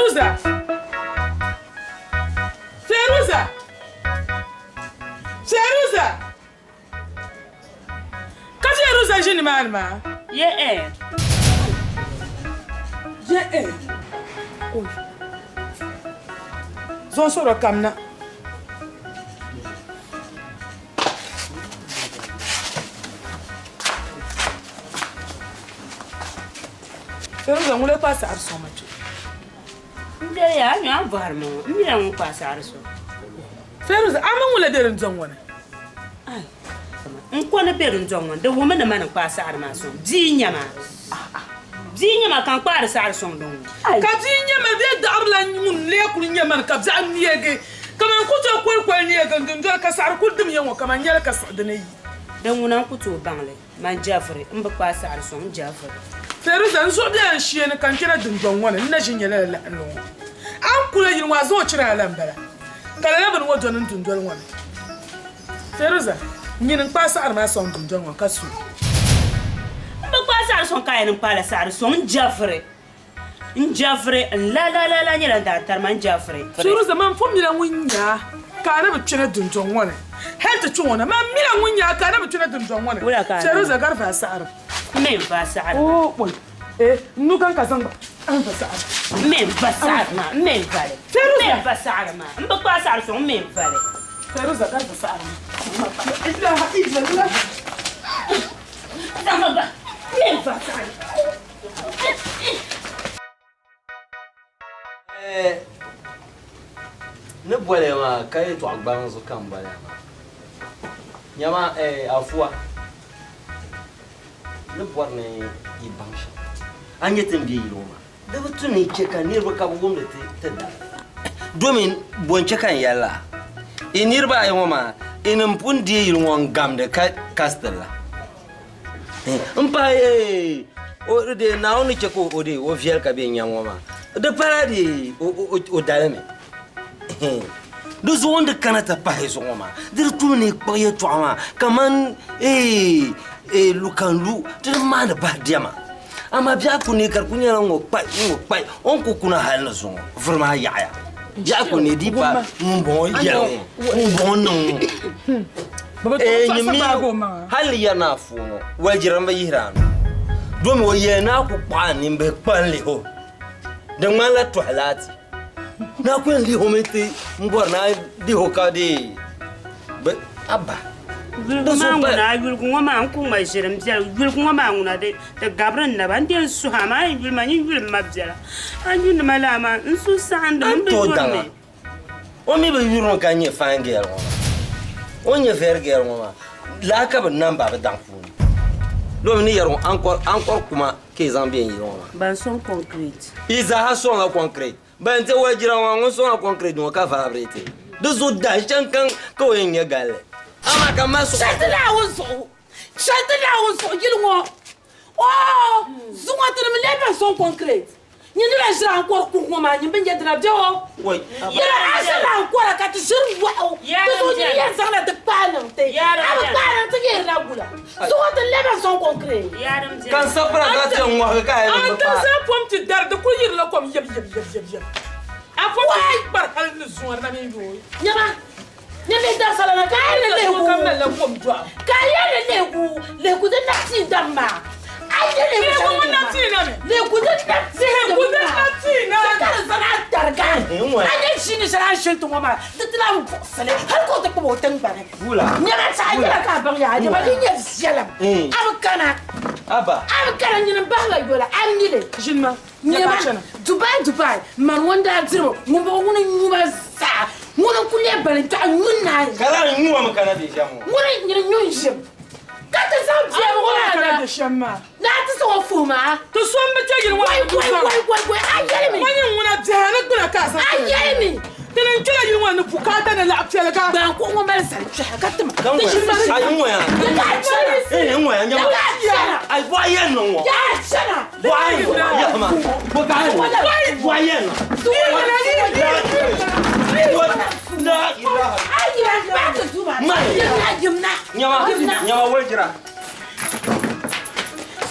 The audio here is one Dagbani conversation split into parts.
Feruza! Feruza! Feruza! Ka Feruza ʒi nimaani maa? Ye-e. Ye-e. Zaŋ sɔrɔ kamina. Feruza ŋun lee kpaai saɣiri sɔŋ ma kpe. M biɛli yaa, a nyo a ni bɔhiri ma ŋɔ, m mila ŋun kpaai saɣiri sɔŋ. Feruza, a mi ŋun lee be dundɔŋ ŋɔ ni? Ai, n ko ni be dundɔŋ ŋɔ ni, di wuhimi ni mani n-kpaai saɣiri maa sɔŋ. Bia n-nyɛ ma. Bia n-nyɛ ma ka n kpaari saɣiri sɔŋdi ŋɔ. Ka bia n-nyɛ ma bee daɣirila ŋun lee kuli nyɛ mani ka biɛɣu neegi kaman ku tooi kolikoli neegi n dundoli ka saɣiri kuli dim ya ŋɔ kaman nyɛli ka siɣi di ni yi. Din ŋuna n ku tooi baŋ li. Man Jafri, m bi kpaai saɣiri sɔŋ n Jafri. Feruza, n zuɣu bela n shee ni ka n kpɛna dundɔŋ ŋɔ ni, n na ʒi n-nyɛ lala lahinli ŋɔ. A ni kula yili ŋɔ, a zaŋ o chira a la m-bala, ka lala bini ŋɔ dɔni n dundoli ŋɔ ni. Feruza, nyini n-kpaai saɣiri maa sɔŋ dundɔŋ ŋɔ ka su. M bi kpaai saɣiri sɔŋ ka a yɛn n kpaala saɣiri sɔŋ n Jafri. N Jafri, n la la la la nyɛla n daa tari ma n Jafri. Feruza, man pun mila ŋun nyɛ a ka a na bi kpɛna dundɔŋ ŋɔ ni hal ti kpe ŋɔ na. Man mila ŋun nyɛ a ka a na bi kpɛna dundɔŋ ŋɔ ni. Feruza, gari va a saɣiri. M mi n-va a saɣiri maa. Oo kpɔi, eh, n nu gaŋ ka zaŋ ba, a ni va saɣiri. M mi n-va saɣiri maa, m mi n-va li. Feruza! M mi n-va saɣiri maa. M bi kpaai saɣiri sɔŋ, m mi n-va li. Feruza, gari va saɣiri maa. La ilaha illallah. Zaŋ ma ba, m mi n-va saɣiri. Ni boli ya maa ka yɛtɔɣa gbaŋ zuɣu ka n boli ya maa. Nyama Afua, ni bɔri ni yi baŋ shɛm, a ni nyɛ ti ni be yili ŋɔ maa, di bi tu ni yi chɛ ka niriba ka bɛ wumdi ti ti dali. Domin bɔ n-chɛ ka n yɛli la, yi niriba ayi ŋɔ maa, yinim pun deei yili ŋɔ n-gamdi ka kasitiri la. M pahi o de Naawuni ni chɛ ka o de o viɛli ka be n-nya ŋɔ maa, di pala de o dalimi. Di zuɣu n di kana ti pahi zuɣu ŋɔ maa, di di tumi ni yi kpuɣi yɛtɔɣa maa kaman lu ka n lu ti di maani bahi diɛma. Amaa biɛɣu ku neei ka di ku nyɛla ŋ-ŋɔ kpai ŋ-ŋɔ kpai o ni ku kuna hali ni zuŋɔ vuri maa yaɣiya. Biɛɣu ku neei di pa ŋumbɔŋɔ yɛli ŋɔ ŋumbɔŋɔ niŋ ŋɔ. Ee nyin mi hali ni yɛri ni a fuo ŋɔ walijira m-bi yihiri a nuu domi o yɛli ni a ku kpuɣi a nimbihi kpa n-lihi o di ŋmanila tɔhi laati ni a ku yɛn lihi o mi ti m-bɔri ni a lihi o ka dee bi a ba. Yuligu maa ŋuna, a yuligu ŋɔ maa n ku ŋma ʒiri m biɛla, yuligu ŋɔ maa ŋuna di gabiri n naba, n dee n suhi a maa, a yi yuli ma nyin yuli m ma biɛla, a ni yuuni ma laa maa n suhu saɣindimi, m bi yuri mi. O mi bi yurimi ka nyɛ fine girl ŋɔ maa. O ni nyɛ very girl ŋɔ maa, laa ka bɛ nam ba bɛ daŋ puuni. Domi ni yɛri ŋɔ, ankɔri kuma ka yi zaŋ be n yili ŋɔ maa. Ban sɔŋ concrete. Yi zaaha sɔŋla concrete. Ban ti walijira ŋɔ ŋun sɔŋla concrete ŋɔ ka vibrate. Di zuɣu dahi shɛm kam ka o yɛn nyɛ galli. Amaa ka m ma suɣi. Chɛli ti Naawuni zuɣu. Chɛli ti Naawuni zuɣu yili ŋɔ. Oo! Zuŋɔ tinim n-lee ban sɔŋ concrete. Nyin ni lahi ʒiri ankɔri kuɣu ŋɔ maa, nyin bi nya dina bɛ o. Yɛla a ʒirila ankɔra ka ti ʒiri lɔɣu. Di zuɣu nyin yɛn zaŋla di kpaai niŋ ti. A bi kpaai niŋ ti yihirila gula. Zuŋɔ ti n-lee ban sɔŋ concrete. Ka n sapira zaa ti yɛn ŋɔhigi ka a yɛn niŋ bi A paai. zaa pom ti dari, di kul yirila kom yɛb yɛb yɛb yɛb yɛb. A pom ti kpari hal ni zuŋɔ di na mi yooi. Nyama, Nyami dabisili ni ka a yɛli lihigu, ka a yɛli lihigu, lihigu din na tii dam maa. A yi lihigu shɛli din maa, lihigu din na tii dam maa, ka di zani a tariga. A ni ʒiini shɛli a ni shili ti ŋɔ maa, di ti lahi buɣisili hali ka o ti kpabi o tiŋgbani. Nyama saha nyɛla ka a baŋ yaa, nyama di nyɛ viɛlim, a bi kana, a bi kana nyini m-bahi ba yola, a mi li. Nyama, Dubai Dubai, mani ŋun daa diri ba, ŋumbɔŋɔ ŋuni n-nyu ba zaa, ŋuni n-kuli leei bali n-tɔɣi nyu naai. Ka lahi nyu mi kana be shɛm ŋɔ. Ŋuni n-nyini nyu n-ʒim, ka ti zaŋ biɛhigu ŋɔ maa na ni a ti zaŋ o fuhi maa. Ti so m-bi kpe yili ŋɔ ni Wai, wai, wai, wai, wai, a yɛli mi. Ŋɔ nyin ŋuna biɛhi ni gbuna ka a zaŋ A yɛli mi. Ti ni kpela yili ŋɔ ni bukaata ni laɣ piɛliga. Gbaan kuɣu ŋɔ mali zali kpɛha ka ti ma. Ka ŋɔya. Ai ŋɔya. Di ka a chana. Eh ŋɔya nyama. Di ka a chana. Ai bɔɣa yɛn niŋ ŋɔ. Ya a chana. Bɔɣa yɛn niŋ ma. Bɔ ka a niŋ. Bɔɣa yɛn niŋ. La ilaha. Ai yina ba ti du ma. Mali. Yimna yimna. Nyama. Nyama wali jira.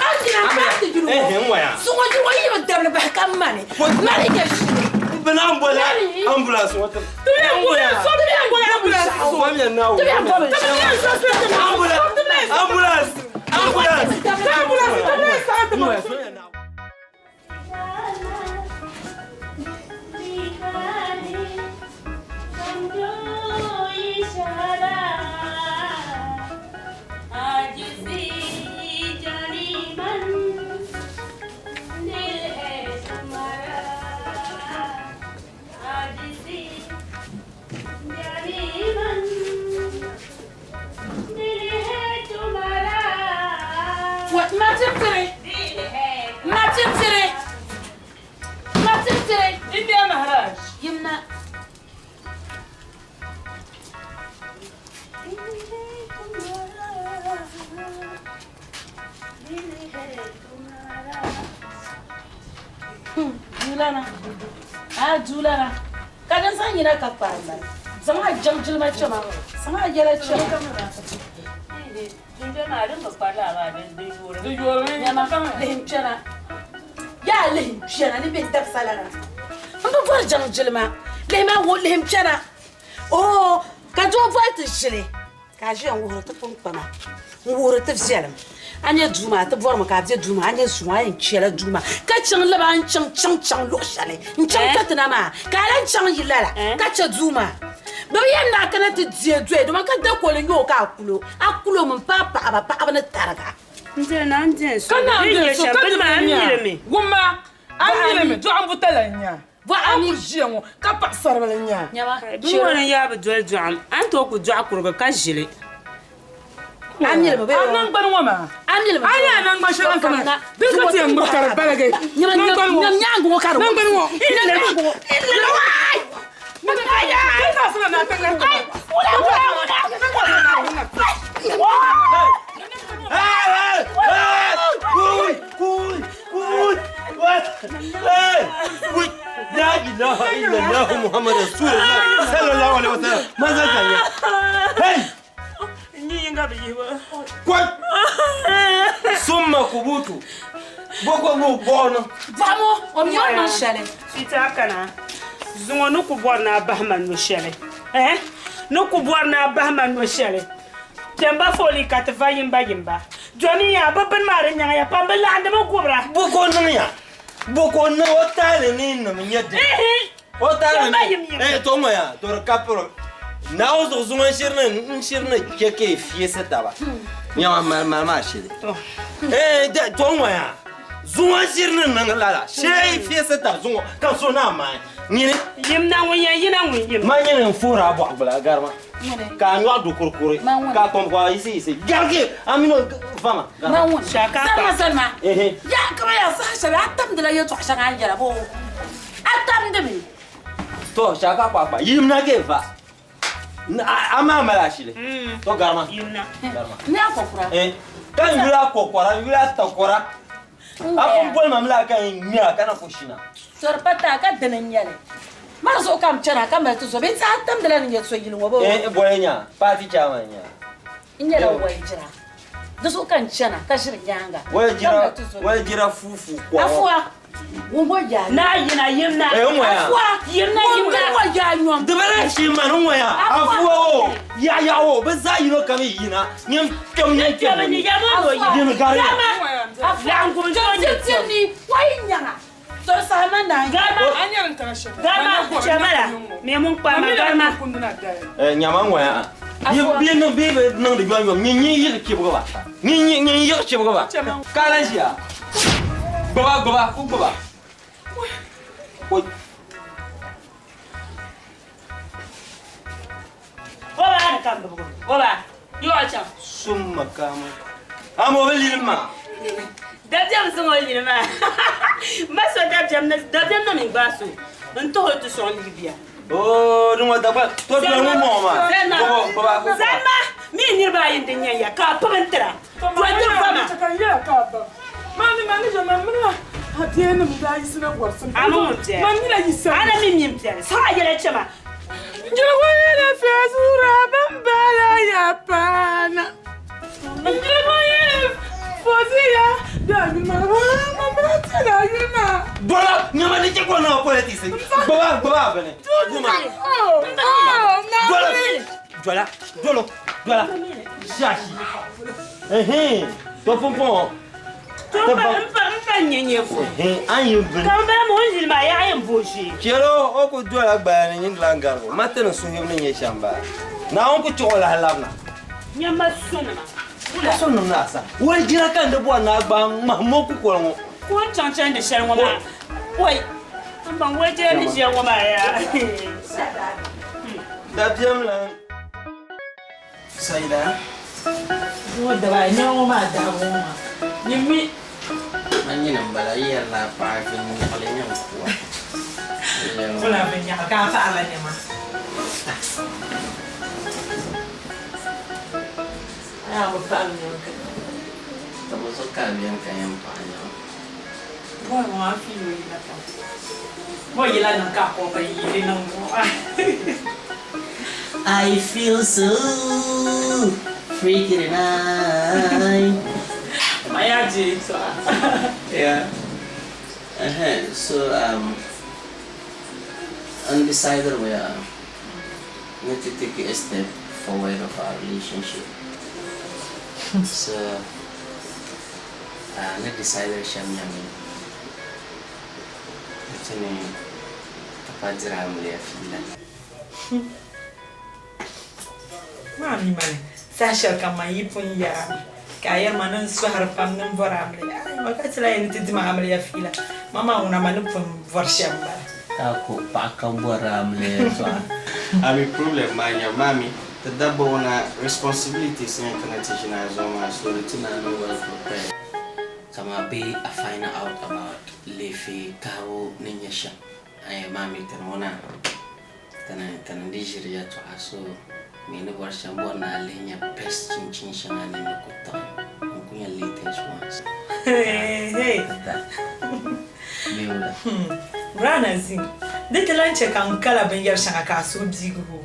Ai yina ba ti yuli Eh ŋɔya. Zuŋɔ yi ŋɔ yi bi dabili bahi ka mani. Mani nyɛ ʒii. naan boli ambulance ŋɔ ti Ti bɛ yɛn boli so ti bɛ yɛn boli ambulance so. Bomiya Naawuni. Ti bɛ yɛn boli Ti bɛ yɛn so so ti Ambulance! Ambulance! Ambulance! Ambulance ti bɛ yɛn saɣim ti ma. Bomiya Naawuni. Ma timtiri. India Maharaj. Yimna. Duulana. A duulana. Ka din zaŋ yina ka kpaari mali. Zaŋ a jaŋ jilima chɛma. Zaŋ a yɛla chɛma. Di yoori. Nyama lihim kpɛna. Yaa lihim kpɛna ni bɛ dabisa lana. N bi bɔri jaŋ jilima. Lihim a wo lihim kpɛna. Oo ka doo bɔli ti ʒili. Ka a ʒiya n wuhiri ti kpunkpama. N wuhiri ti viɛlim. A nyɛ duu maa ti bɔrimi ka a be duu maa a nyɛ zuŋɔ a yɛn chɛla duu maa ka chaŋ laba a ni chaŋ chaŋ chaŋ luɣ shɛli n chaŋ kpe ti na maa ka a lahi chaŋ yi lala ka chɛ duu maa bɛ bi yɛn naai kana ti deei doya dama ka dakoli n-nyɛ o ka a kulo a kulo mi m-paai paɣaba paɣaba ni tariga. N diri na n diɛn so Ka naan ni diɛn nyɛ so shɛm ka bini diri maa n nya. mirimi. Wumma a mirimi dɔɣim buta la n-nya. Bɔɣa A mi ku ʒiya ŋɔ ka paɣisaribila n-nya. Nyama Bini ŋɔ ni yaa bi doli dɔɣim a ni tooi ku dɔɣi kurigu ka ʒili. A mirimi bee A naŋgbani ŋɔ maa. A mirimi A nyɛ a naŋgbani shɛli a ni kana din ka ti yɛn ŋmiri ka di baligi. Nyama Naŋgbani ŋɔ. nyam nyaangi ŋɔ ka di Naŋgbani ŋɔ. Nyam nyaangi ŋɔ. Waai! Din ka a sina ni a ti ŋari ti ma. Wula wula wula! Hey, hey, hey! Kuy, kuy, kuy! What? Hey! Kuy! La ilaha illallah Muhammad Rasulullah sallallahu alaihi wasallam. Maza kanya. Hey! N yi yinga bi yihi ba. Kuy! Summa kubutu. Boko nu bono. Bɔɣa ŋɔ o mi o niŋ shɛli. Sita kana zuŋɔ ni ku bɔri ni a bahi ma no shɛli. Eh? Ni ku bɔri ni a bahi ma no shɛli. Kpɛmba fooli ka ti va yimba yimba. Domi ya bi bini maa di nyaŋ ya pam bi laɣindi mi gubira. Boko niŋ ya. Boko niŋ o taali ni nim nyɛ din. O taali Kpɛmba yim yim. Eh to ŋɔ ya to di kapiro. Naawuni zuɣu zuŋɔ n shiri ni n shiri ni chɛ ka yi fiɛsi taba. Nyama mali mali maa shili. Eh da to ŋɔ ya. Zuŋɔ n shiri ni niŋ lala. Shee yi fiɛsi taba zuŋɔ ka so na maai. Nyini Yim na ŋun yɛn yina ŋun yim. ma nyini n fuhiri a bɔɣu gbula garima. Ka a nyɔɣu du kurikuri. Ka a kɔm ka a yisi yisi. Garigi a mini o vama. Ma ŋun. Shaka Salima pa. salima. Ehe. Ya kama ya saha shɛli a tamdila yɛltɔɣa shɛŋa a ni yɛra boo. A tamdimi. To shaka kpakpa yim na ke va. A maa mali ashili. To garima. Yim na. Garima. Ni a kɔkura. Eh, ka n yuli a kɔkɔra n yuli a takɔra a pun boli ma mi la ka n ŋmɛ a ka na ku shina. Sori pa taa ka dini n nyɛli. Mari zuɣu ka m chana ka mali ti zo bee a tamdila ni nyɛ so yili ŋɔ boo. Eh, boli nya paati chairman nya. N nyɛla wali jira. Di zuɣu ka n chana ka ʒiri nyaanga. Wali Ka jira mali ti zo. wali jira fufu kɔŋɔ. Afuwa. Ŋun ŋɔ yaa. Na yina yim na. Eh, n ŋɔ ya. Afuwa. Yim na yim Ŋun na. ŋɔ yaa nyɔm. Di bala shi ma ni ŋɔ ya. Afuwa o yaɣayaɣa o bi zaa yino kam yi yina nyɛ kpɛm nyɛ Kpɛm kpɛm. ni yama no yim. Yim gari. Yama. Laɣingu n zo nyɛ Timtim ni wayi nyaŋa. Sori saha ma naan. Garima. A nyɛri n kana shɛli. Garima chɛmala. Mi mun kpa ma garima. Eh, nyama ŋɔ ya. Yi bi niŋ bi bi niŋdi yom yom nyin nyin yiɣi chibigi ba. Nyin nyin nyin yiɣi chibigi ba. Ka lan ʒiya. Gbuba gbuba ku gbuba. Oi. O ba ni kam bibigu. O ba. Yi o chaŋ. Summa kama. Ama o bi lili ma. Dabiɛm zaŋ o lili maa. Ma so dabiɛm na dabiɛm na min gbaai so. N tuhi o ti sɔŋ Libya. Oo, di ŋɔ dagba to doli ŋun mɔŋɔ maa. Zalima. Gbuba gbuba ku gbuba. Zalima. Mi niriba ayi n din nyɛ ya ka a pib n tira. Doli ti vama. A mi ŋun piɛli. A na mi min piɛli. Saɣa yɛla chɛma. Njirigonyele fezura bambala ya pana. Njirigonyele fozia da yuma mama tena yuma. Bɔla nyama di chɛ ka o niŋ politics. Gbuba gbuba bini. Guma. Dolo. Dola. Dolo. Dola. Shashi. Ehe. To pumpɔŋɔ. To n pa n pa nyɛ nyɛ fu. Ehe. An yi bini. Ka n bala ma o ni ʒili maa yaɣa yɛn booi shee. Chɛlo o ku dola gbaya ni nyin lan garibu. Ma ti ni suhibu ni nyɛ shɛm bala. Naawuni ku chuɣu lahi labina. Nyɛ ma sonima. Sonima ni asa. Wali jira ka n di bɔri ni a gbaai ŋmahim o kukoli ŋɔ. Ka o ni chaŋ chandi shɛli ŋɔ maa, wai, m baŋ wali jira ni ʒiya ŋɔ maa yaa. Dabiɛm lan. Saida. Ŋɔ daba ayi nɛma ŋɔ maa dahibu ŋɔ maa nyin mi. Man nyini m-bala yi yɛrila a paɣa vinnyaɣili nyaŋ pua. Wula vinnyaɣili ka a paɣirila nɛma? A yaa bi paɣiri nɛma ka. Ka bɔ zuɣu ka a beni ka yɛn paɣi nɛma? Bɔy ŋɔ a fi o yila pam. Bɔ yila niŋ ka a kɔɔ ka yi li niŋ ŋɔ. I feel so freaky tonight. Ma yaa je yɛltɔɣa. Yeah. Uh-huh. So, undecided we are. Need to take a step forward of our relationship. So, ni decided shɛm nyɛmi ti ni ti pa diri amiliya fiila. Maa mi mani saha shɛli kam man yi pun yaami ka a yɛri ma ni n sɔhiri pam ni n bɔri amiliya. Ai ma ka ti lahi yɛn ni ti di ma amiliya fiila. Ma maa ŋuna ma ni pun bɔri shɛm m-bala. Ka a ku paɣa ka bɔri amiliya yɛltɔɣa. A mi problem maa nya mami ti dabba ŋɔ na responsibilities yɛn kana ti ʒini a zuɣu maa so di ti naan be well prepared. Kaman bee a find out about leefi kahibu ni nyɛ shɛm. Ayi mami tini ŋɔ na tini tini di ʒiri yɛltɔɣa so mi ni bɔri shɛm bɔri ni a lihi nya best chinchin shɛŋa ni ni ku tiɣi n ku nya latest ones. Hey. Bee wula? Rana Zim, di ti lan chɛ ka n kala binyɛr shɛŋa ka a suhu biigi hoo.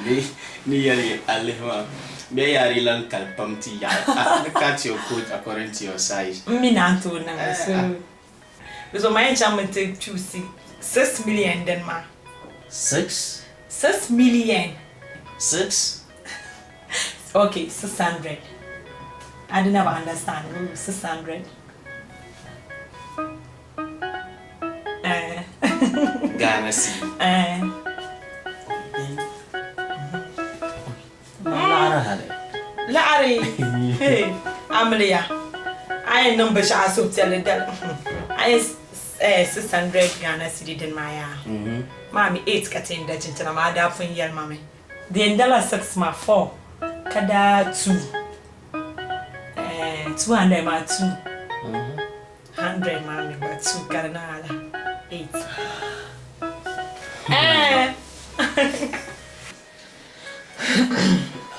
Di ni yɛli a lihi maa, bɛ yaa di lan kali pam ti yaɣi a ni cut your coat according to your size. M mi naan tooi niŋ li so. Di zuɣu man yɛn chaŋmi ti chuusi 6 million dini maa. Six? 6 million. Six? Ok, 600. A di na bi understand, 600. Eh. Ghana cedi. Eh. Laɣiri hali. Laɣiri? Hey, amiliya. A yɛn niŋ binshɛɣu a suhupiɛlli dali. A yɛn 600 Ghana cedi dini maa yaa. Maa mi 8 ka ti yɛn da chinchina maa, a daa pun yɛli ma mi. Di yɛn dala 6 maa 4 ka daa 2. Eh, 200 maa 2. 100 maa mi gba 2 ka di niŋ ala 8. Eh.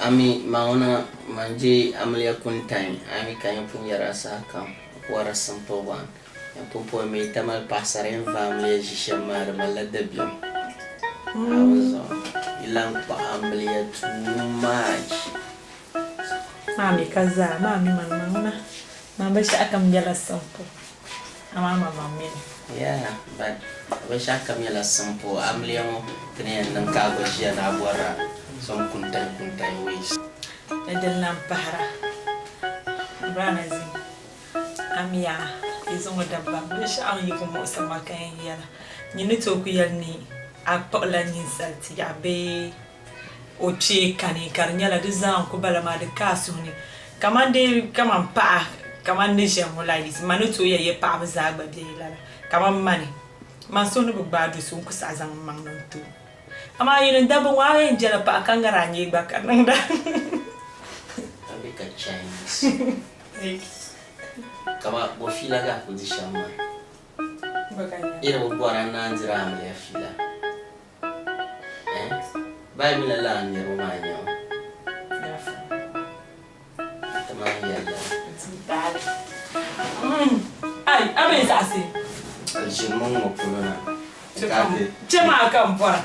Ami mauna man je amiliya kuntayn ami ka yɛn pun yɛra saha kam what a simple one yɛn pun pɔi mi Tamale paɣasara yɛn va amiliya ʒi shɛm maa di malila dabiɛm I was yi lan kpuɣi amiliya too much. Maa mi ka zaa maa mi man maŋa man binshɛɣu kam nyɛla simple amaa man maŋ mi li. Yeah but binshɛɣu kam nyɛla simple amiliya ŋɔ ti ni yɛn niŋ ka a gba ʒiya ni a bɔrila some kuntahi kuntahi ways. Ni din lan pahira, Ibrahim Azim, amiya yi zaŋ o dabba binshɛɣu n yi ku muɣisi ma ka yɛn yɛla, nyin ni tooi ku yɛli ni a kpuɣila ninsal ti yaɣi bee o kpee kani ka di nyɛla di zaa n-ku bala maa di ka a suhu ni kaman dee kaman paɣa kaman ni ʒiya ŋɔ like this ma ni tooi yɛli ya paɣaba zaa gba be lala kaman mani man suhu ni bi gbaai do so n ku saɣi zaŋ m maŋ niŋ ti o amaa yinim dabba ŋɔ a yɛn jɛla paɣa ka ŋari a nyee gba ka niŋda. Ka be ka Chinese. Kaman bɔ fiila ka a ku di shɛm maa? Yi di bi bɔri a naan diri amiliya fiila. Eh? Bai mi la lala niriba maa n-nyɛ o. Ti maan yɛli lala. Ai, a mi zaɣisi. A ʒini mi ŋ-ŋɔ polo na. Ka ti. Kpe maa ka m bɔra.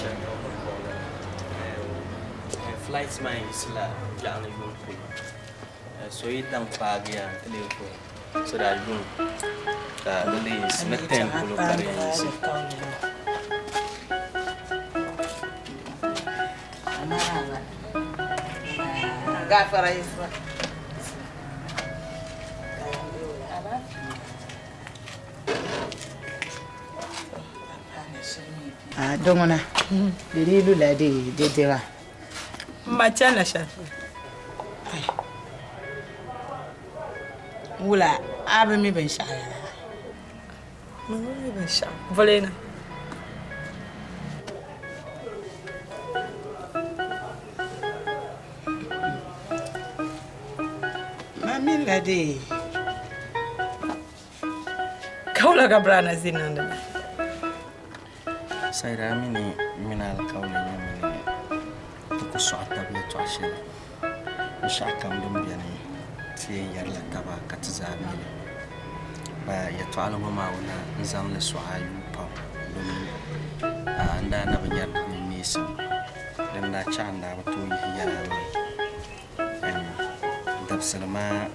shɛli ka bɛ kpuɣi li. Flight maa yiɣisila biɛɣuni yuŋ polo. So yi daŋ paagi ya nti lee vuhi so daa yuŋ ka di lee yiɣisi ni 10 polo ka di yɛn yiɣisi. Gafara Yusra. A dɔŋɔna di dii lula di di dira. M ma chanila shɛli polo. Wula a bi mi binshɛɣu yɛla? M bi mi binshɛɣu. Volena. Ma minila di. Ka wula ka Brana zi niŋdi ba? Saida a mi ni mini alikauli nyɛmi ni ti ku sɔɣi tab yɛtɔɣ shɛli. Binshɛɣukam din beni ti yɛn yɛrila taba ka ti zaa mi li. Ba yɛtɔɣili ŋɔ maa wuna n-zaŋ li sɔɣi a yuui pam domin a n daa na bi nyari di ninneesim. Din daa chaɣ n daa bi tooi yihi yɛla a maa. Dabisili maa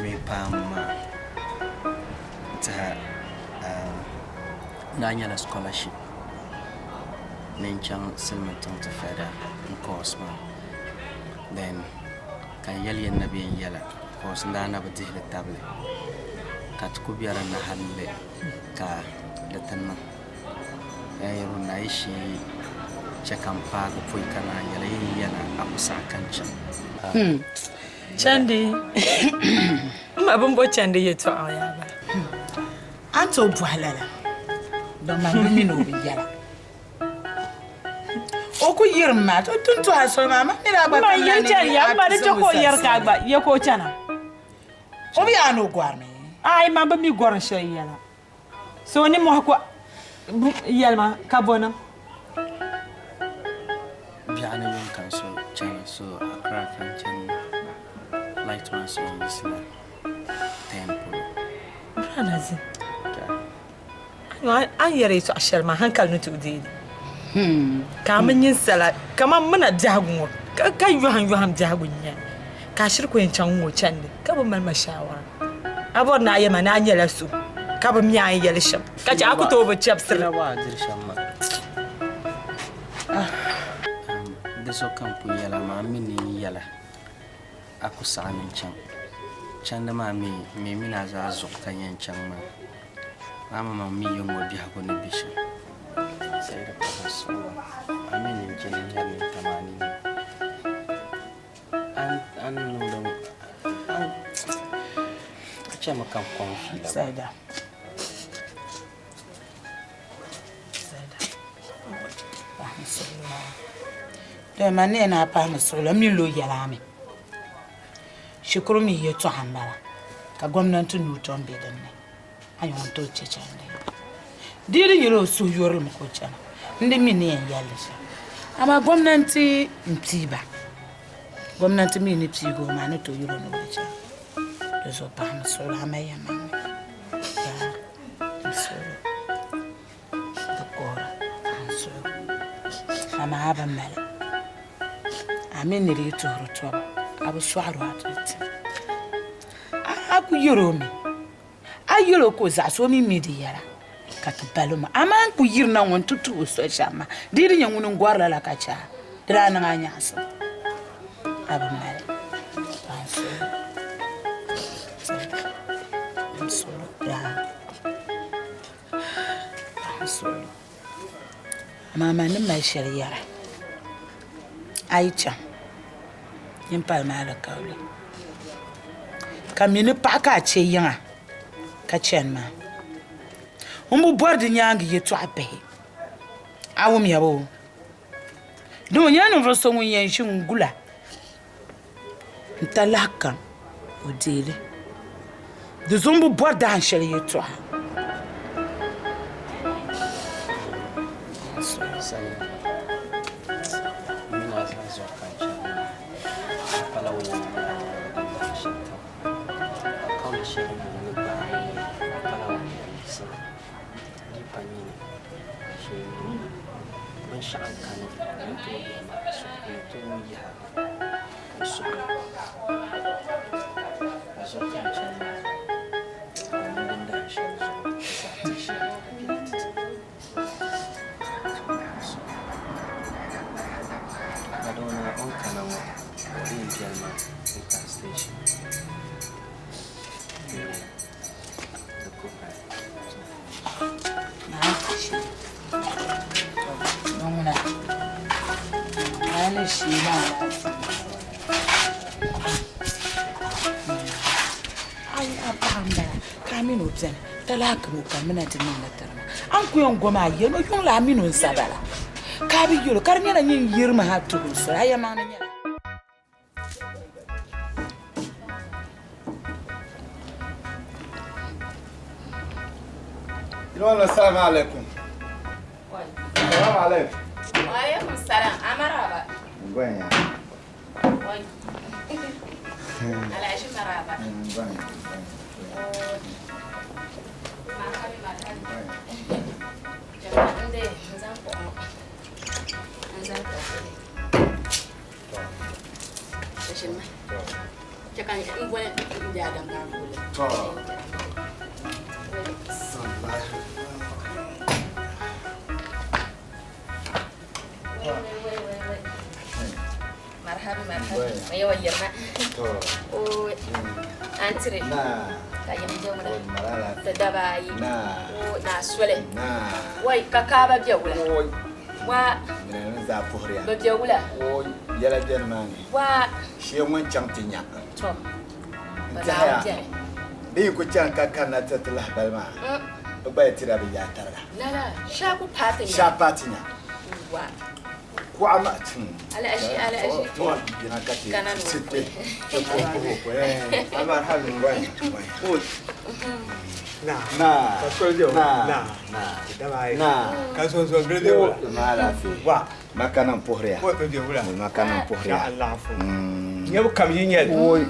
mi paam maa n-tɛha n daa nyɛla scholarship ni n chaŋ silimiin tiŋ ti further n course maa. Then ka n yɛli ya ni na bee n yɛla course n daa na bi dihi li tabili ka ti ku be din ni hali ka di ti niŋ. Yan yɛri o ni a yi shee chɛ ka m paagi pɔi ka naan yɛli yi ni yɛla a ku saɣi ka n chaŋ. Chandi, m ma bimbo chandi yɛtɔɣa ŋɔ yaa bala. A ni tooi bɔhi lala, dama man bi mi ni o bi yɛla. O ku yirim ma, o ti ni tuhi a soli maa, man mi daa gba M ma kamina yili ni chani ya, a m ma ti di chɛ zaŋ ka o o yɛri ka a salisali. gba ye ka o chana. O bi yaa ni o gɔrimi. Aai, man bi mi gɔrim shɛli yɛla. So ni mɔhi ko yɛlima ka bɔ niŋ? Biɛɣuni yuŋ ka n so chani, so Accra ka n chani flight maa so n yiɣisila 10 polo. Branazi, a ni yɛri yɛtɔɣ shɛli maa hankali ni tooi deei li. Ka a mi ninsala kaman mi na biɛhigu ŋɔ ka yɔhim yɔhim biɛhigu n-nyɛ ka a shiri ku yɛn chaŋ ŋ-ŋɔ chandi ka bi mali ma shaawara. A bɔri ni a yɛli ma ni a nyɛla so ka bi mi a ni yɛli shɛm ka chɛ a ku tooi bi chɛbisiri. Di zuɣu ka n pun yɛl a maa, m mi ni n yi yɛl a, a ku saɣi ni n chaŋ. Chandi maa mi, m mi mini a zaa zuɣu ka n yɛn chaŋ maa. Amaŋmaŋ mi yiŋ ŋɔ biɛhigu ni be shɛm. Saida paɣa suɣulo, a mi ni n chani n-nyari nintam a nini. A ni niŋdi a chami ka n kɔŋ fiila. Saida. Pahimi suɣulo maa. Dama ni yɛn a pahimi suɣulo, m mi lo yɛla a mi. Shikuru mi yɛtɔɣa m-bala ka gomnanti nuu tom be din ni. A ni ŋun tooi che chandi. Di yi di nyɛla o suhuyurili ka o chana, n di mi ni yɛn yɛli li shɛm. Amaa gomnanti m-pii ba. Gomnanti mi ni piigi o maa ni tooi yɛl o ni o bi chana. Di zuɣu pahimi suɣulo a mali yɛlimaŋli. Yaa n suɣulo di kuhira ka n suhu amaa a bi mali. A mi ni di yi tuhiri tɔbu a bi sɔɣiri o a ti tim. A ku yɛr o mi. A yɛl o ka o zaɣis o mi mi di yɛla, ka ti bal o mi. Amaa n ku yirina ŋɔ nti tuh o soli shɛm maa, di yi di nyɛ ŋuni n-gɔri lala ka chɛ a, di daa niŋ a nyaɣisim. A bi mali ka n suhu n suhu yaa ka n suhu. Amaa man ni mali shɛli yɛra, a yi chaŋ nyin pali maa alikauli. Ka mi ni paɣa ka a chɛ yiŋa ka chani maa, n bi bɔri di nyaaŋa yɛtɔɣa bihi. A wumya boo? Di mi nyɛla ninvuɣ so ŋun yɛn ʒi n-gula n-talahi kam o deei li. Di zuɣu m bi bɔri dahin shɛli yɛtɔɣa. Binshɛɣu n-kani ka ni tooi yihi ma a suhu ni tooi yihi a n suhu ni. A zuɣu ka n chani maa, ka n niŋ dahin shɛli zuɣu zaa ti ʒiya ka bela ti ti. Madonna o ni kana ŋɔ ka o yɛn biɛli ma n-kani station n-nyɛ di ku mali. Ai a paɣa m-bala ka a mini o beni talahi o kamina ti niŋdi tiri ma. A ni ku yɛn gom a yɛn o yuŋ la a mini o n-sa bala ka a bi yɛl o ka di nyɛla nyin yirimi ha tuhi o soli a yɛlimaŋli nyɛla. Yino salamu alaikum. Salamu alaikum. Wa alaikum salam. Amaraba. Ngwenya. Wai. Alhaji maraba. Ngwenya. Marhabi marhabi. Jama'a inde nzan ko. Nzan ko. Shishima. Chakan ngwele ndi adam ka ngwele. To. Marhabi marhabi. Mayo yirma. To. O antire. Na. Ka yim jewla. Malala. Ta dabayi. Na. O na sole. Na. Wai ka kaaba bɛ wula. Oi. Wa Mina ni zaa puhiriya. bɛ bɛ wula. Oi. Yɛla beni maa ni. Wa Shee ŋun chaŋ ti nya. to. N Ba tɛhiya. daa bɛni. Di yi ku chaŋ ka kanna ti ti lahibali maa. Bɛ gba yi tira bɛ yaa tariga. Lala shaa ku paati nya. Shaa paati nya. Wa. Kuɣa maa tin. Alhaji alhaji. To yina ka ti Kana ni ti ti ti puhi puhi ko. Amarhabi. Ngwenya. Ngwenya. Oi. Na. Na. Ka soli bɛ Na. Na. Na. Dabayi. Na. Ka sonson biri bɛ wula. Ma lafiya. Wa. Makana n puhiriya. Ko bɛ wula. Makana n puhiriya. Ya Allah fu. Nyɛbu kam yi nyɛli. Oi.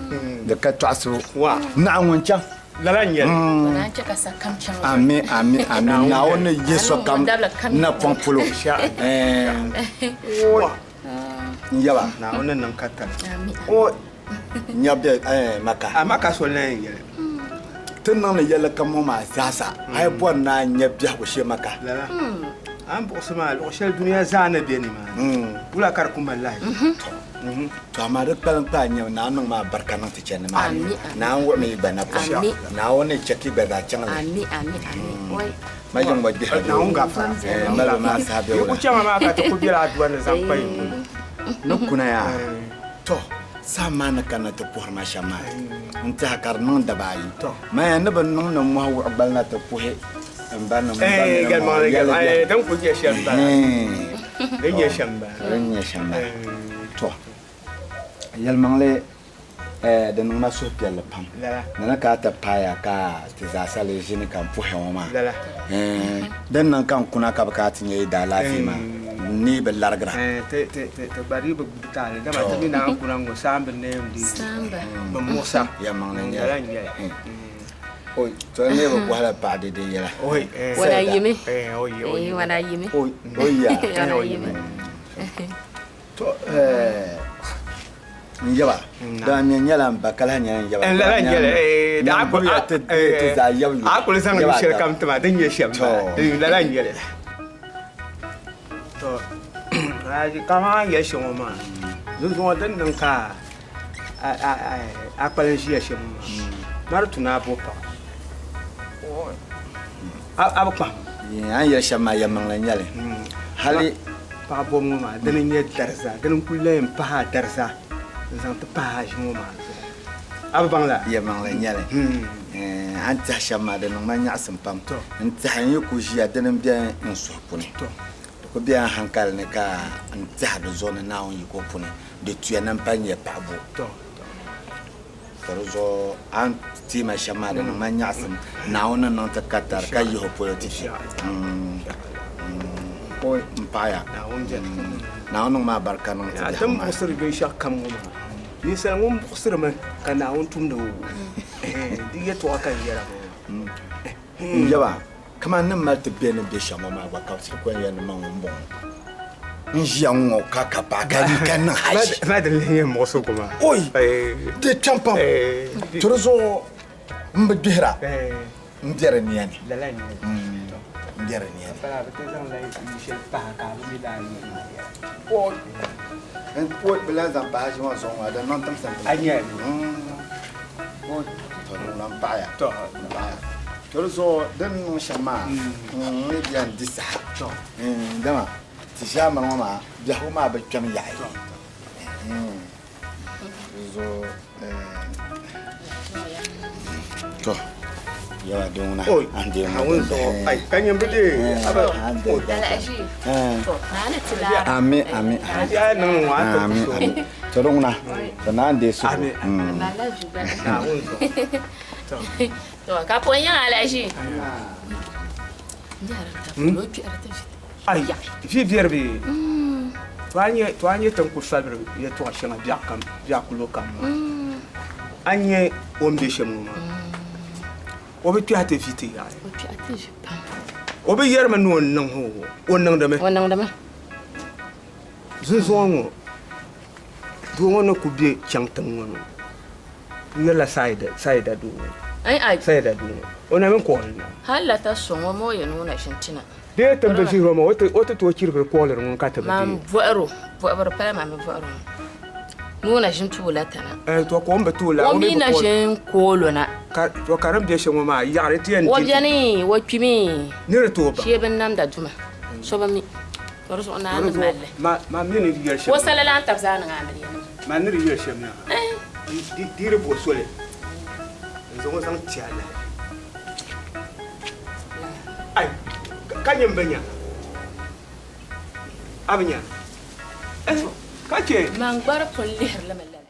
Di ka tɔɣisibu. Wa. Naɣ ŋun chaŋ. Lala n nyɛli. Naan chɛ ka sa kam chaŋ. Ami ami ami Naawuni ni yi sokam napɔŋ polo. Wa. N yaba. Naawuni niŋ ka tali. Ami. O nya bɛ maka. A maka soli na yɛn nyɛli. Ti niŋdi yɛlli kam ŋɔ maa zaasa a yi bɔri ni a nya biɛhigu shee maka. Lala. A ni buɣisi maa luɣu shɛli dunia zaa ni be nimaani. Wula ka di ku mali lahi. To amaa di kpalim kpaa nyɛmi Naawuni niŋ maa barika niŋ ti chandi maa ni. Ami, ami. Naawuni wuɣimi yi gba napɔŋ. Ami. Naawuni ni chɛ ka yi gba zaa chaŋ li. Ami ami ami. Wai. Ma yiŋ ŋɔ gbihira bɛ Naawuni wula. gafara. Malibu maa saha bɛ Yi ku wula. chaŋ maa ka ti ku bela aduwa ni zaŋ kpa yi polo. Ni kuna yaa. To saha maa ni kanna ti puhiri ma shɛm maa n tɛha ka di niŋ daba ayi. Maya ni bi niŋ nimmohi wuɣi gbali na ti puhi n ba ni n ba Eh, ni gɛlimaŋli yɛli gɛlimaŋli. biɛhi. Eh, din ku nyɛ shɛm bala. Din nyɛ shɛm bala. Din nyɛ shɛm bala. To yɛlimaŋli di niŋ ma suhupiɛlli pam. Nana ka a ti paaya ka ti zaasa lee ʒini ka n puhi ŋɔ maa. Lala. Din niŋ ka n kuna ka bi ka ti nyɛ yi daalaafee maa n ni bi larigira. Ti ti ti ti gba di bi gbubi taali dama ti mi naan kuna ŋɔ saamba n-neem di Saamba. bi muɣisa. Yɛlimaŋli n Lala nyɛli. n nyɛli. Oi, to n lee bi bɔhila paɣa dede yɛla. Oi, eh. Wana yimi. Eh, oi, oi. Eh, wana yimi. Oi, oi ya. Wana yimi. To n yaba daa mi nyɛla n ba ka lahi nyɛla n yaba. Lala n nyɛli. Eh, da a ku Gbubiya ti ti zaa yab yuli. a kuli zaŋ Yaba shɛli ata. kam tima din nyɛ shɛm bala. To. Eh, lala n nyɛli. To Alhaji kaman yɛli shɛm ŋɔ maa zunzuŋɔ din niŋ ka a kpalim ʒiya shɛm ŋɔ maa mari tu ni a bo paɣa a bi kpahim. An yɛli shɛm maa yɛlimaŋli n nyɛli. Hali paɣa bɔbu ŋɔ maa dini n-nyɛ dariza dini n-kuli lahi yɛn pahi a dariza n-zaŋ ti pahi a ʒi ŋɔ maa zuɣu a bi baŋ la? Yɛlimaŋli n nyɛli. An tɛhi shɛm maa di niŋ ma nyaɣisim pam. N tɛhi n yi ku ʒiya dini m-be n suhu puuni. Di ku bela n hankali ni ka n tɛhi di zuɣu ni Naawuni yiko puuni di tuya ni m pa nyɛ paɣa bo. Ka di zuɣu a ni teei ma shɛm maa di niŋ ma nyaɣisim Naawuni ni niŋ ti katari ka yihi o polo ti ti. Oi, n paɣiya. Naawuni niŋ ma barika niŋ ti biɛhigu Din maa. buɣisiri binshɛɣu kam ŋɔ maa ninsal ŋun buɣisirimi ka Naawuni tumdi o di yɛtɔɣa ka n yɛra ŋɔ. N yaba, kamani ni mali ti be ni be shɛm ŋɔ maa gba ka bɛ ti kɔŋ yɛli ni man ŋun bɔŋɔ. N ʒiya ŋ-ŋɔ ka ka paɣa ka yi ka niŋ haji. Ma din lihi nyɛ muɣisigu maa. Oi! Di kpɛm pam. To di zuɣu m bi gbihira m be di nia ni. Lala n-nyɛ li. M be di nia ni. Pala bɛ ti zaŋla yu shɛli pahi ka a bi mi lala yuli maa yɛla. Oi! Oi! Bɛ lahi zaŋ pahi haji maa zuɣu maa di niŋ timsim A nya li. Oi! To di ŋuna m paɣiya. M paɣiya. To di zuɣu di ni niŋ shɛm maa n ni bɛn di saha. Dama ti ʒiɛmani ŋɔ maa biɛhigu maa bi kpɛm yaɣi. Di zuɣu to yɛla di ŋuna an deei ŋɔ din bahi. Ka nyɛ bi deei. Ami ami ami ami to di ŋuna to naan deei suhu. To ka pɔi nyaŋ alahiʒi. Ai, vi biɛri bee? To a nyɛ to a nyɛ tin ku fabiri yɛltɔɣa shɛŋa biɛɣu kam biɛɣu kulo kam maa a nyɛ o ni bɛ shɛm ŋɔ maa o bi kpɛhi ti vi ti yaɣi o bi yɛrimi ni o niŋ o niŋdimi O niŋdimi. Zunzuŋɔ ŋɔ doo ŋɔ ni ku bɛ chaŋ tiŋ ŋɔ ni n yɛrila Saida doo ŋɔ. Ai ai. Saida doo ŋɔ o na mi kɔɣili na. Hali la ta sɔŋ o ma o yɛn o na ʒini ti na. Bee ti bi vihiri o maa o ti tooi chirigiri kɔɣiliri ŋun ka ti bi Man deei. bɔhir o, bɔhibiri pala maa mi bɔhir o mi ni o na ʒini ti o la tana. Eh, to ka o ni bi ti o la, O o mi mi bi na kɔɣili. ʒini kool o na. Ka, to ka din be shɛm ŋɔ maa, yaɣiri ti yɛn O di ti. beni, o kpimi. Ni di tooi baŋ. Shee binnamda duma, so bi mi. To di zuɣu naa ni mali li. Ma, ma mi ni di yɛli shɛm. O sala lan tabi zaa niŋ amiliya nima. Ma ni di yɛli shɛm yaa. Di, di di bo soli n-zaŋ o zaŋ ti a lahi. Ai, ka nyɛ m-bi nya. A bi nya. Eh, ka chɛ. Man gba di pun lihiri li mi lala.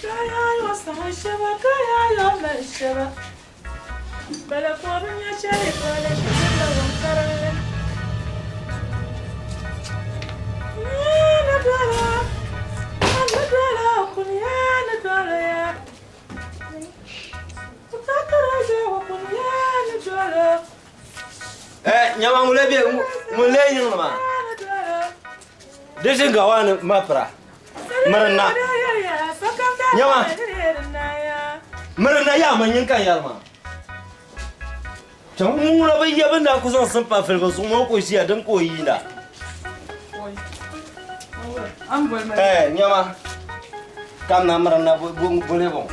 Ka yaayɔ saha shɛba, ka yaayɔ mali shɛba. Bala ka o bi nya shɛli polo shikuru ŋun karinli. Ni dɔla, ni dɔla, kuli ya ni dɔla ya. Takara jawa kuli ya ni dɔla. Eh, nyama ŋun lee be ŋun lee yiŋli maa. Di ʒi gawaani mapira. Mirina. Nyama. Mirina yaa ma nyin ka yɛri maa. Chaŋ ŋuna bi yɛ bin daa ku zaŋ simpa filibu zuɣu maa o ku ʒiya din ka o yiinda. Eh, nyama. Kam na mirina bole bɔŋ.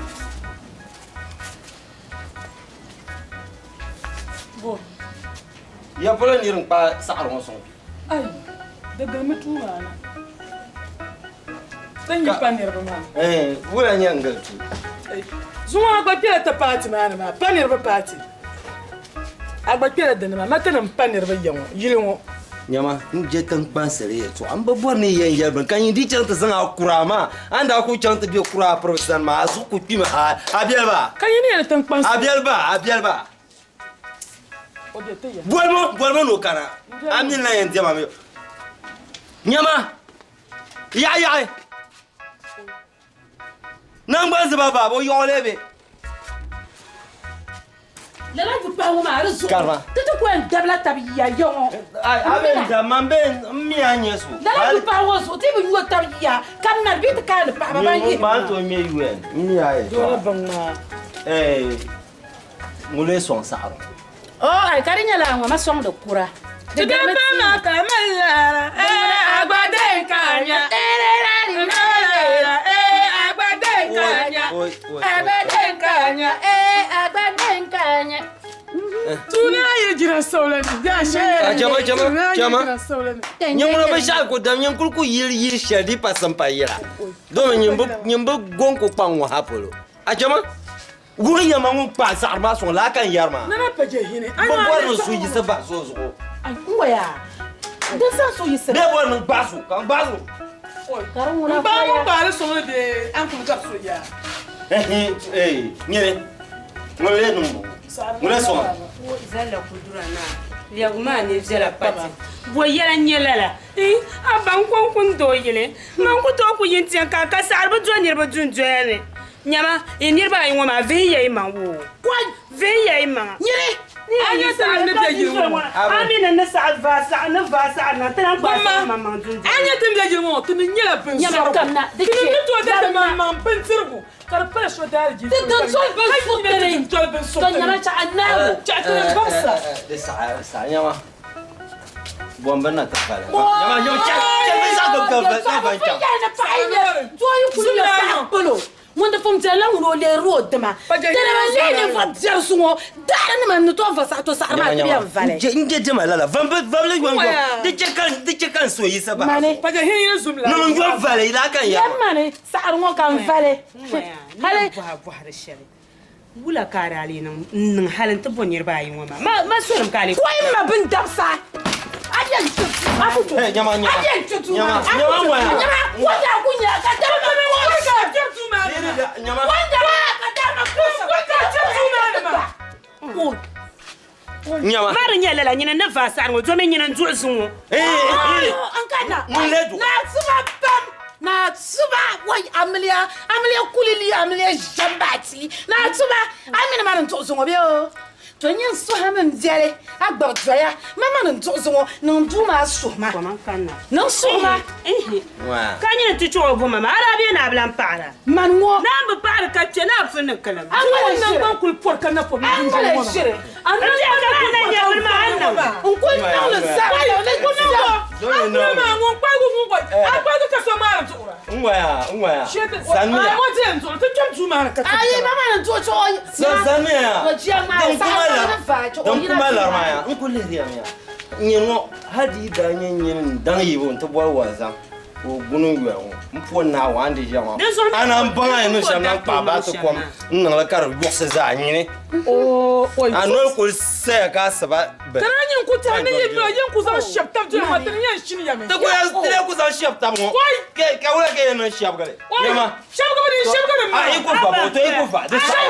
Ya polo niri n-kpa saɣiri ŋɔ sɔŋ kpe. Ai, di gilimi tuu maa na. Ti ni pa niriba maa. Eh, wula nyɛ n gili tuu? Zuŋɔ a gba kpɛla ti paati maa ni maa, pa niriba paati. A gba kpɛla dini maa, ma ti ni pa niriba ya ŋɔ, yili ŋɔ. Nyama, n je tiŋkpansili yɛltɔɣa, m bi bɔri ni yi yɛn yɛli bini, ka nyin di chaŋ ti zaŋ a kuraa maa, a ni daa kuli chaŋ ti be kuraa piribu sani maa, a zuɣu ku kpimi hal. A biɛli ba? Ka yi ni yɛli tiŋkpansili. A biɛli ba? A biɛli ba? Bolima, bolima ni o kana. A mini lan yɛn diɛma mi. Nyama, yaɣi yaɣi. Naŋgban ziba baaba, o yɔɣɔ lee be. Lala du pahi ŋɔ maa di zuɣu. Karima. Ti ti ku yɛn dabila tabi yiya ya ŋɔ. A be n dab, man be n mi a nyɛ so. Lala du pahi ŋɔ zuɣu ti bi nyo tabi yiya ka nari bee ti kaani paɣaba ban yihi. Maa n tooi ŋmɛ UN, n mi a yɛltɔɣa. Doo bin ŋmaa. Eh, ŋun lee sɔŋ saɣiri. Oh, ai ka di nyɛla ŋɔ ma sɔŋdi kura. Ti da pa ma ka mali laara, eh, agbade ka nya. Eh, agbade ka nya. Agbade ka nya, eh, agbade ka nya. Tuna yi jira sawla ni, ya she. Ah, jama, jama, Tuna yi jama. jira sawla ni. Nyin ŋuna binshɛɣu ku dam, nyin kuli ku yili yili shɛli di pa simpa yira. Domi nyin bi, nyin bi goŋ ku kpaŋ ŋɔ ha polo. A jama, wuhi ya ma ŋun kpaai saɣiri maa sɔŋ laa ka n yɛri maa. Nana pa je hini. Bi bɔri ni so yiɣisi bahi so zuɣu. N waya, din san so yiɣisi. Bee bɔri ni n gbaai so, ka n gbaai so. N gbaai ŋun kpaari sɔŋ ni bee an kuli gari so yaa. Eh, nyini, ŋun lee niŋ bɔ? Ŋun lee sɔŋ? Zalla kudura naa, lɛbigu maa ni viɛla pati. Bo yɛla n-nyɛ lala? Ii, a ba n-kɔŋ ku n-doo yili. Man ku tooi ku yi n-tiɛŋ ka a ka saɣiri bi do niriba dundoya ni. Nyama, yi niriba ayi ŋɔ maa, vihi ya yi maŋ woo. Kɔi! Vihi ya yi maŋa. Nyini! A nyɛ saɣa ni bɛ yili ŋɔ. A mi ni ni saɣa vaa saɣa ni vaa saɣa na ti lahi gbaai saɣa maŋmaŋ dundoli. A nyɛ tin bɛ yili ŋɔ ti ni nyɛla bin Nyama sɔrigu. kam na, di Ti ni chɛ. ni tooi Nyama ti na. maŋmaŋ bindirigu ka di pala so daalijiifu. Ti dintoli bin surtili. Ti dintoli bin To surtili. nyama chaɣa naagu. Chaɣa ti ni bɔbsa. Di saɣa saɣa nyama. Bɔmbi na ti pali. Nyama nyama chɛ chɛ bin zaɣ ka ka ka ka chaŋ. Yɛli paɣa yɛ doo yi kuli nyɛ paɣa polo ŋun di pun biɛla ŋun o leeri o dima tiri bi leei ninvuɣu biɛrisi ŋɔ daɣari nima n ni tooi va saɣa to saɣari maa ti bɛn vali. N je dima lala vambi vamli yom yom di chɛ ka di chɛ ka n so yisa bahi. Mani. Paja hin yini zum la. Nim yom vali laa ka n Yɛm yɛri. mani saɣari ŋɔ ka n vali. Hali bɔha bɔhiri shɛli wula ka a daa lee niŋ n niŋ hali n ti bo niriba ayi ŋɔ maa ma ma solim ka a lee kɔyi ma bin dabisa a yɛn ti a ku to Hey, nyama nyama. a yɛn ti duu Nyama maa a nyama ku ti ŋɔya. nyama wanda ku nya ka dama ma kɔsi Nyama. wanda ka dama kɔsi Wanda ti duu maa ni maa. Nyama. Ma di nyɛ lala nyini ni vaa saɣari ŋɔ domi nyini n duɣi zuŋɔ. N ka na Ŋun lee duɣi? na tuba pam na tuba wai amiliya amiliya kulili amiliya ʒɛmbaati na tuba a mini ma ni duɣi zuŋɔ bɛ o to nyɛ n suhi mi n biɛli a gbabi doya ma ma ni duɣi zuŋɔ niŋ duu maa suhi ma niŋ suhi ma Ka nyini ti chuɣu bo ma maa a daa bɛ ni a bi lan paɣira. Man ŋɔ. Naan bi paɣiri ka kpɛ naa puli ni kilim. A ŋɔ nangban kuli pɔri ka na pɔri A ŋɔ le ʒiri. A nangban kuli na nyɛ bini maa a niŋ. N kuli niŋli zaa. A kuli maa ŋun kpaagi ŋun gba a kpaagi ka so maari duɣura. N ŋɔya n ŋɔya. Sanmiya. A ŋɔ di yɛn duɣuri ti kpɛm duu maa ni ka ti. Ayi ma ma ni duɣi chuɣu. Sanmiya. O jia maa Din saɣa kuma ni lar vaa chuɣu din yina kuma duu lari maa maa ya n ku lihiri ya miya. Nyini ŋɔ hali di yi daa nyɛ nyini n daŋ yibu n ti bɔri walizam ka o guni n yoya ŋɔ n po Naawuni a ni di ʒiya maa a naan baŋ a ni niŋ shɛm naan kpaai baati kom n niŋli ka di yuɣisi zaa nyini a noli kuli saya ka asiba bini. Tana nyin ku tɛhi ni yi miri yin ku zaŋ shɛbi tabi doli maa tini yɛn shini ya mi. Ti ku yɛn ti lee ku zaŋ shɛbi tabi ŋɔ ka ka wula ka yɛn niŋ shɛbigili nyama Shɛbigibu ni shɛbigili a yi ku va bo to yi ku va di saɣi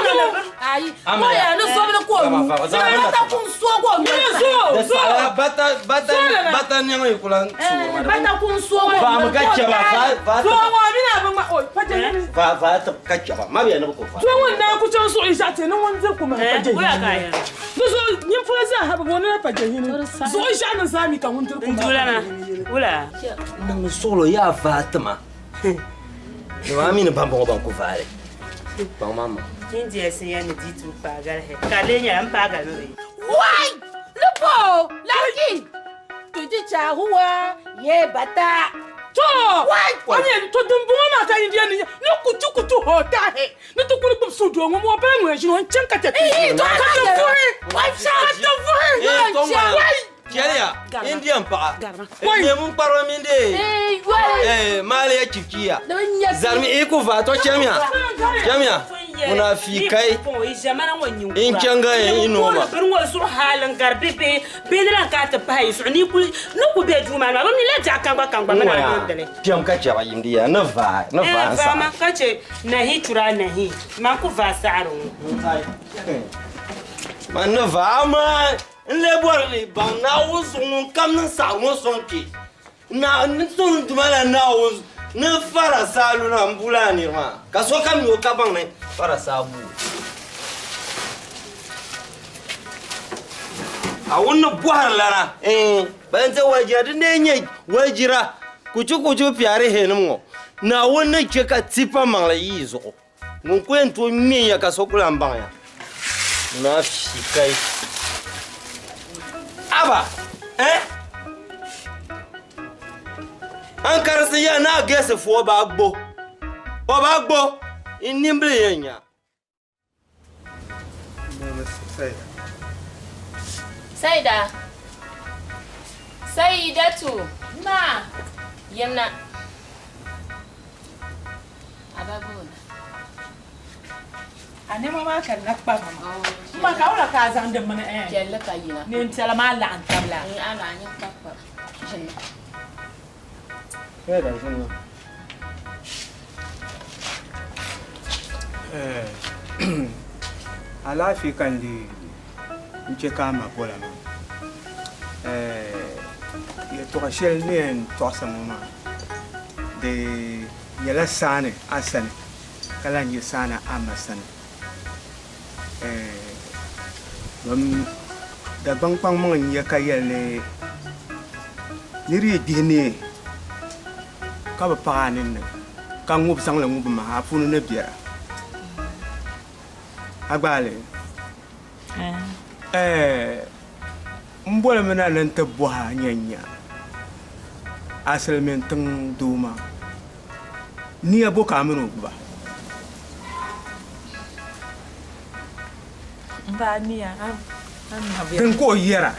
Ayi Amina. ko ya ni sobili ko Zama nu. fa- zama Ni bata. bata kun sogo nu. Di saɣi bata bata bata nɛŋ yi ku lan suuri ma di Bata kun sogo. Vaami ka chɛba va va Doo ŋɔ a mini a bi ŋma o pa jɛ yini. va va tib ka chɛba ma bɛ ni bi ku va. Doo ŋɔ n-daa ku chaŋ suɣu yi zaɣ ti ni ŋun diri ku mali pa jɛ yini. Di zuɣu nyin polo zaa ha bi booni la pa jɛ yini. Zuɣu ʒiɛɣu ni zaa mi ka ŋun diri ku mali pa jɛ yini. Wula. Niŋmi suɣulo yaa vaa tima. Ni maa mini ban bɔŋɔ ban ku vaali. Baŋ maa ma. India sin yɛn ni di tu paagali he. Ka lee nyɛla n paagali mi bee. Wai! Lupo! Laki! Tuji cha huwa ye bata. To! Wai! A nyɛ to dimbɔŋɔ maa ka India ni ni kutu kutu ho tahi ni ti kuli gbubi suhu doo ŋɔ ŋɔ bala ŋun ʒini o n chaŋ ka chɛ ti Ii, to ka ti ka vuhi Wai! ka ti vuhi Eh, to ŋɔ Wai! chɛliya Indian paɣa. Leemu kpariba mini de. Eh, maaliya chikiya. Zarimi i ku vaa to chɛmiya. Chɛmiya. Munafikai. In chaŋ ga yin ino ma. Bini ŋɔ zuɣu hali n gari bi bihi bihi ni lan ka ti pahi yi zuɣu ni ku ni ku be duu maa ni maa bi mi la diɛɣu kaŋgba kaŋgba mi na niŋdili. Kpɛm ka chɛba yimdi ya ni vaa ni vaa n Vaama saɣa. ka che nahi tura nahi man ku vaa saɣari ŋɔ. Man ni vaa amaa n lee bɔri ni baŋ Naawuni zuɣu ŋun kam niŋ saɣari ŋɔ sɔŋ kpe. Na n tun duma la Naawuni ni fara saa luna n bula a niri maa ka sokam mi o ka baŋ ni fara saa buu. A wun ni bɔhiri lana ban ti walijira di nee nyɛ walijira kuchu kuchu piɛri hɛnim ŋɔ Naawuni ni chɛ ka tipa maŋli yi zuɣu ŋun ku yɛn tooi ŋme ya ka so ku lan baŋ ya. Munafikai. Aba, eh? An karisi ya na gɛsi fo o baa gbo. O baa gbo. N nimbili yɛn nya. Saida. Saidatu. Ma. Yemna. Ababona. A nɛma maa ka na kpa ma. Ma ka wula ka a zaŋ di mini eh. Jɛlli ka yina. Neen piɛla maa laɣim tabila. Ana anyi kpa kpa. Ʒini. Alaafee ka n lee n chɛ ka a ma bola maa. Yɛltɔɣa shɛli ni yɛn tɔɣisa ŋɔ maa di nyɛla saani a sani ka lahi nyɛ saani a ma sani. Dom Dagbaŋ kpaŋmaŋ n-nyɛ ka yɛli ni nir yi gbihi neei ka bi paɣ a ninni ka ŋub zaŋ li ŋubi ma, a puuni ni biɛra. A gbaai li? Ɛɛ, m bolimi na ni n ti bɔhi a nya n-nya a silimiin tiŋ doo maa. Nia bo ka a mini o gbuba? Din ka o yɛra.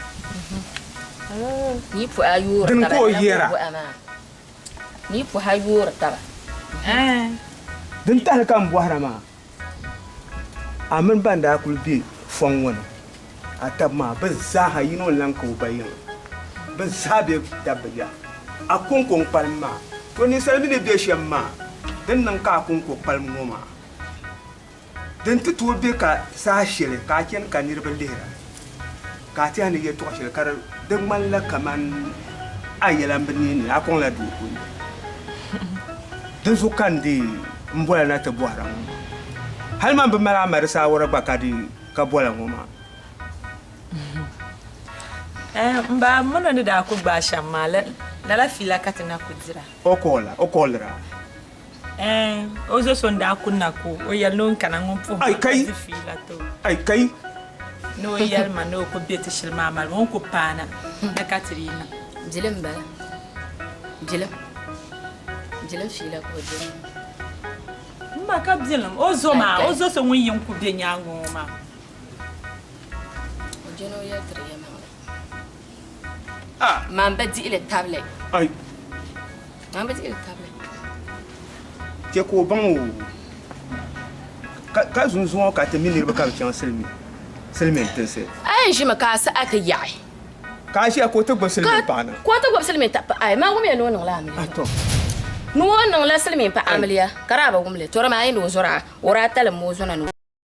Din ka o yɛra. Din tahili ka m bɔhira maa, a mini ban daa kuli be fɔŋ ŋɔ ni a tab maa, bɛ zaaha yino n-lan ka o ba yiŋa. Bɛ zaa bɛ tab bi ya. A kɔŋko n-kpalim maa. To ninsal mi ni be shɛm maa, din niŋ ka a kɔŋko kpalim ŋɔ maa. Din ti tooi be ka saha shɛli ka a chani ka niriba lihira, ka a tɛhi ni yɛtɔɣ shɛli ka di ŋmanila kaman a yɛla m-bi neei ni a kɔŋla doo kundi. Dinzuɣu ka n deei m bɔla na ti bɔhira ŋɔ maa. Hal man bi mali a ma di saawara gba ka di ka bɔla ŋɔ maa. M ba, m ni daa kul gbaai shɛm maa, lala fiila ka ti na kul dira. O kɔɔlira. Ɛɛn, o zo so n-daa kunna ka o yɛli ni o ni kana ŋun puhi ma ka di fiila ti o. Ai kai! Ni o yɛli ma ni o ku be ti shili maa malibu, o ni ku paana ni ka ti dii niŋ. Bilim m-bala. Bilim. Bilim fiila ka o diri maa. M ma ka bilim, o zo maa, o zo so ŋun yi n-ku be nyaaŋa ŋɔ maa. O je ni o yɛli tiri yɛlimaŋli. Man bi dihi li tabili. Ai. Man bi dihi li tabili. Chɛ ka o baŋ o ka zunzuŋɔ ka ti mi niriba ka bɛ chaŋ silimiin tinsi. A yɛn ʒimi ka a saha ti yaɣi. Ka a ʒiya ka o ti gbubi silimiin paɣa na. Ka o ti gbubi silimiin paɣa. Ai, man wumya ni o niŋla amiliya. Ni o niŋla silimiin paɣa amiliya ka daa bi wum li. Tɔri maa yi ni o zɔra o daa talim ma o zɔna ni o.